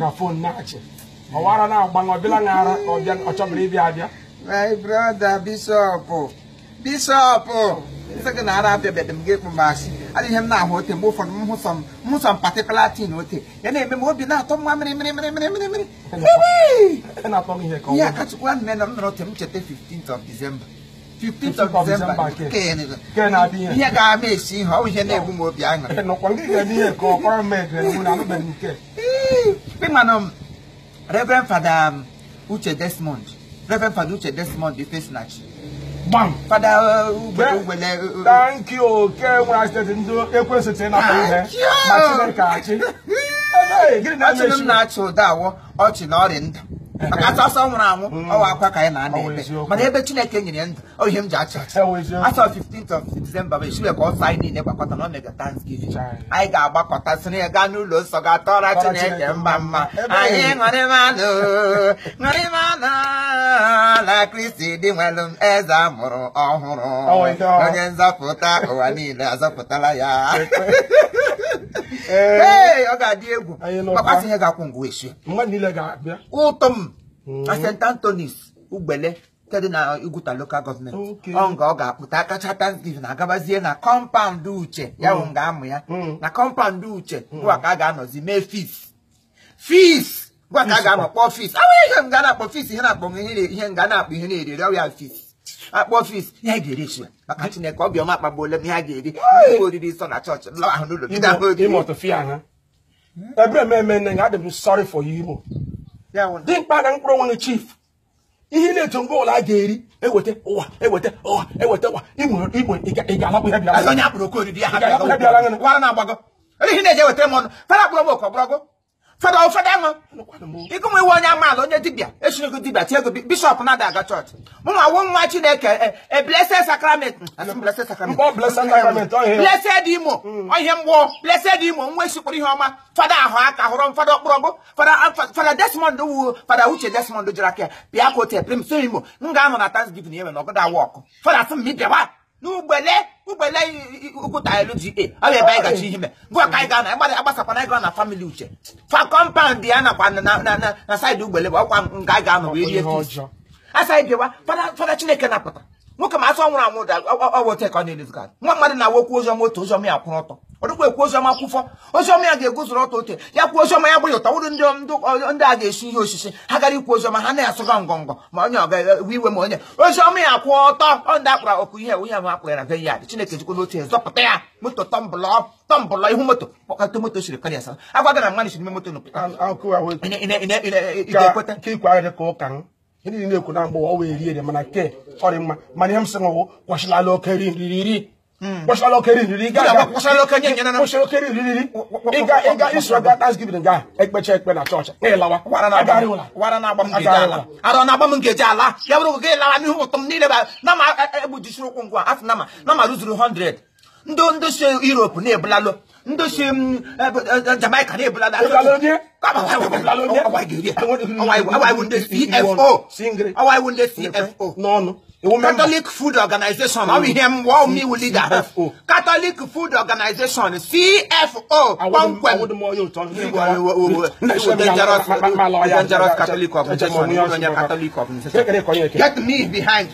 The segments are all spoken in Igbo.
na phone na-achị. Ọwara na-agba ọ bịala na ara ọ bịa ọ chọbụrụ ịbịa abịa. My brother Bishop. Bishop. Nsị gị na ara abịabeghị m gị kpụ m asị. Adịghị m na-ahụ ote mgbe ụfọdụ m hụ some particular thing ote. Ya na-eme m obi na-atọ mma mmiri mmiri mmiri mmiri mmiri mmiri. Na-atọ m ihe ka ọ. Ihe akachukwu ahụ mere na m nọrọ ote m cheta 15th of December. 15th of December. Ke na-abịa ihe. Ihe ga-ama esi ihe ọ bụ ihe na-egbu m obi aṅụrị. Nọkwa ndị ga-eme ihe ka ọ kọrọ m ege mụ na anụbeghị nke. Ịmanụ Reverend Father Uche Desmond. Reverend Father Uche Desmond Ifesinachi. Bam! Father Ugbele. Thank you. Ke nwere accident ndị ekwensu tinye na ihe. Ma Chineke achị. Achị m na-achị ụda awọ ọchị na ọrịa ndụ. Maka asọ nwụrụ anwụ ọwa akwa ka anyị na-ana ebe. Mana ebe Chineke nyere ndụ ọ ihe m ji achị achị. Asọ 15th of December bụ eshiwe ka ọsọ anyị niile gbakọta na omega Thanksgiving. Anyị ga-agbakọta sịrị ya gaa n'ụlọ nsọ ga-atọra Chineke mma mma. Anyị ṅụrịmanụ ṅụrịmanụ na Kristi dị nwelu m eze amụrụ ọhụrụ. Onye nzọpụta ụwa niile azọpụtala ya. Ee, ọ ga-adị egwu. Makwasị ihe ga-akwụ ngwa echi. Mmadụ niile ga-abịa. Ụtọ m na St. Anthony's Ugbele nke dị na Ugwuta Local Government. Ọ nga ọ ga-akpụta akacha Thanksgiving na-agabazie na compound Uche ya wụ nga amụ ya. Na compound Uche ngwa ka a ga-anọzi mee feast. Feast! Ngwa ka a ga-anọ kpọọ feast. Awụ ihe m ga na-akpọ feast ihe na-akpọ ihe nga na-akpọ ihe na-eri eri ọ ya feast. Akpọ feast ihe a ga-eri echi maka Chineke obiọma akpagbuola m ihe a ga-eri oriri nsọ na chọọchị lọ ahụ n'ụlọ bido ahụ oriri. Imo tụfịa ha. Ebere m eme nne adị m sorry for you Imo. Dimkpa na mkpụrụ onwe chief. Ihe na-eto ngwa ụlọ a ga-eri eweta ụwa eweta ụwa eweta ụwa Imo Imo ị ga-alapụ ihe bịara. Onye akpụrụ oke oriri ya ha bịara wara na-agbago. Ihe na-eje weta m ọnụ fada akpụrụ m oke ọgbụrọgụ. Fada ụfọdụ aṅụ ịgụ m iwe onye amaala onye dibịa echirego dibịa tie ego bishọp na-ada aga chọọchị mụ nwa wụ nwa Chineke e blessed sacrament blessed sacrament blessed Imo ihe mgbọ blessed Imo nwa esikwuru ihe ọma fada ahụ aka hụrụ m fada ọkpụrọgụ fada Desmond wu fada Uche Desmond jiri aka ya bịa ka ote prim so Imo m ga-anọ na Thanksgiving eme na ọgọda awa ọkụ fada sị m bịawa n'ugbele ugbele Ugwuta LGA ọ bụ ebe anyị gachi ihe mee ngwa ka anyị ga na agbasakwana anyị gaa na family Uche fa compound ya nakwa na side Ugbele bụ ọkwa nga anyị ga-anọ wee rie feast asa anyị bịawa fada Chineke napụta nwoke ma asọ nwụrụ anwụ ọwụ ote ka ọ na-eleziga nwa mmadụ na-awa okwu oziọma otu oziọma ya kwụrụ ọtọ ọ dịkwa ekwu oziọma kwụfọ oziọma ya ga-eguzoro ọtọ ote ya kwuo oziọma ya gbụghị ụtọ wụrụ ndị a ga-esi ihe osisi ha gara ikwu oziọma ha na-asụga ngọngọ ma onye ọ ga-ewe iwe ma onye oziọma ya kwụọ ọtọ ọ ndị akpara ọkụ ihe onye ahụ akpara na vineyard Chineke jikwa n'otu ya zọpụta ya moto tọmbụlọ tọmbụlọ ihu moto kpọkọta moto siri karịa asa agwa gị na mmadụ siri ime moto nụpụta ga-ekweta ka ikwu arịrị ka ụka m ihe niile na-ekwu na mgbe ọ wee rie eri mana ke ọ dị mma mana ihe m sị nwụ kwasịlala oke ri nri ri kwasịlala oke ri nri kwasịla oke ri nri ịga iso ga Thanksgiving ga ekpecha ekpe na chọọchị ịlawa wara na-agba m ngeji ala arọ na-agba m ngeji ala ya bụrụ gị lawa n'ihu ụtọ m niile na ma egbujisiri ụkwụ ngwa asị na ma rụzuru 100 ndị si Europe na-ebulalụ ndị si Jamaica na-ebulalụ ọwa ndị CFO n'ọnụ Catholic Food Organization ọ bụ ihe m wụọ m iwu leader Catholic Food Organization CFO kpọmkwem dangerous Catholic organization onye Catholic organization get me behind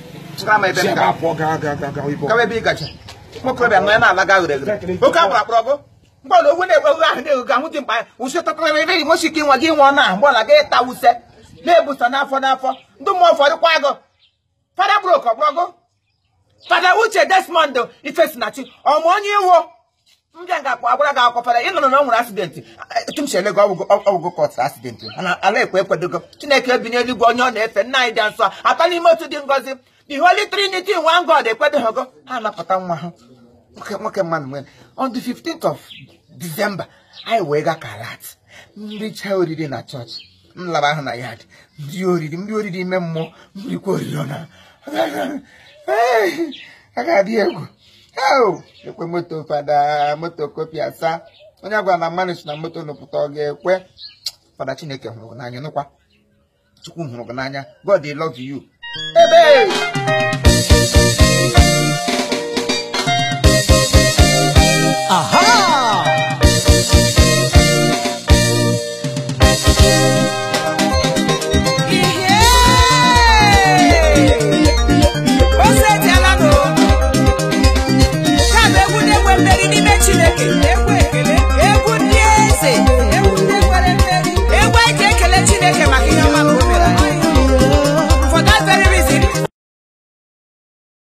gawa ebe ị gaje nwokorobịa nọ ya na-alaga ghere oke agbara akpọrọ ọgụ mgbe ọla owu na-egbe ahụ na-ego ahụ dị mkpa wụsị tọtara ebe nwesi ike ịnwa gị nwa na mgbe ọla gị ta wuse na-ebusa n'afọ n'afọ ndị mmụọ ụfọdụ kwa agụ fada gburu oke ọgbụrọgụ fada Uche Desmond Ifesinachi ọmụ onye iwo mbịa ga-akpọ agbara gị akwụkwọ fada ịnụrụ na ọ nwere asidenti etumsiele gị ọgwụgwọ kọt asidenti ala ekwe ekwedogo Chineke ebi n'eluigwe onye ọ na-efe nna anyị dị nsọ atọ n'ime otu dị ngọzi the Holy Trinity one God ekwedoghị ha anapụta nwa ha nwoke mmadụ nwere on the 15th of December anyị wee gaa karat nricha oriri na chọọchị m lara ahụ na yad nri oriri ime mmụọ nrikwa oriri na a ga-adị egwu ekwe moto fada moto kopi asaa onye gwara na mmadụ si na moto nụpụta ọ ga-ekwe fada Chineke hụrụ gị n'anya nụkwa Chukwu hụrụ gị n'anya God love you ebe.